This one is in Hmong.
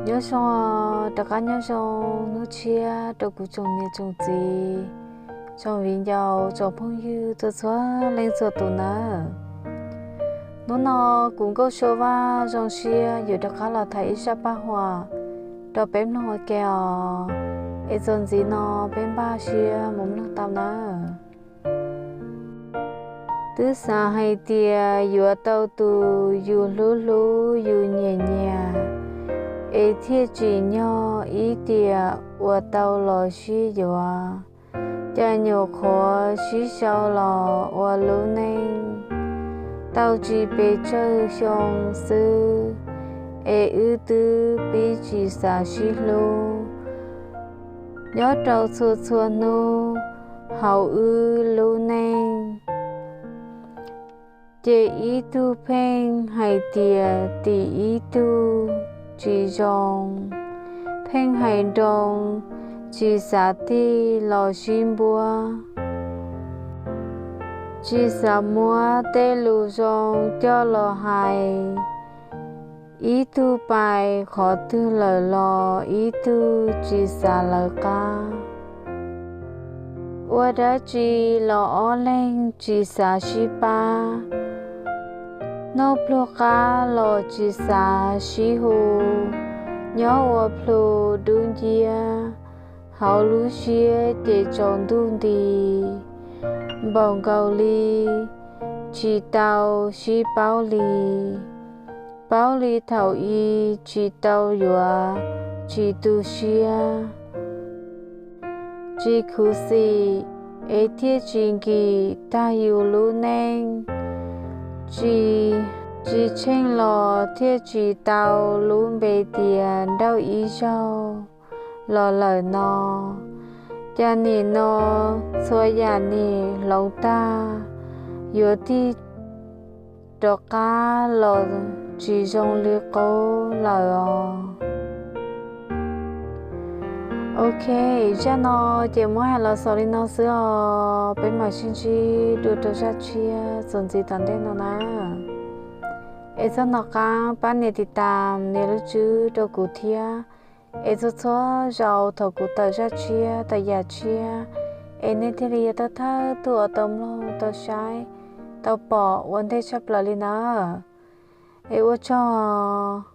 Nyob zoo, rov qab nyob zoo hnub tshiab rau kuv tsoom niam tsoom txiv, tsoom viv ncaus, tsoom phooj ywg txhua txhua leej txhua tus nawb. Hnub no kuv Nkauj Sua Vaj zoo siab yuav rov qab los tham ib zaj paj huam rau peb mloog ua ke os. Es txuas ntxiv no peb npaj siab mus mloog tau nawb. Twb xav hais tias yuav tau tus yus hlub hlub yus nyiam nyiam, es thiaj tsim nyog ib tiam ua tau los sib yuav. Cas nyuam qhuav sib sau los ua lub neej tau tsis pes tsawg xyoo xwb, es wb twb pib tsis xav sib hlub nyob rau txhua txhua hnub hauv wb lub neej. Ces ib tug pheej hais tias tim ib tug tsis zoo, pheej hais nroo, tsis xav tig los sib npuab, tsis xav muab tej lus zoo coj los hais. Ib tug pais qhov twg lawm los ib tug tsis xav lawv qab. Ua dab tsi los ob leeg tsis xav sib pab, noj pluag qab los tsis xav sib hu, nyob ua plhu dub nciab, hauv lub siab ces tsaus ntuj nti, npaum nkaus li tsis tau sib paub li. Paub li thaum i tsis tau yuav, tsis tu siab, tsis khuv xim, es thiaj tsis nkim tag yus lub neej, tsis, tsis tsheej los thiaj tsis tau lub npe tias nrauj ib zaug los lawm no. Cas nim no txhua yam nim hloov tag, yuav tig rov qab los tsis zoo li qub lawm os. Ok, zaj no ces muab hais los xaus li no xwb os, peb mam sib ntsib dua rau zaj tshiab txuas ntxiv tom ntej no na. Es txog no qab pab nias tiv tas nias lub tswb rau kuv thiab, es txhua txhua zaus thaum kuv tawm zaj tshiab tawm yam tshiab, es nej thiaj li yuav tau thawj tug uas tau mloog tau saib tau pom ua ntej tshaj plaws li na. Es ua tsaug.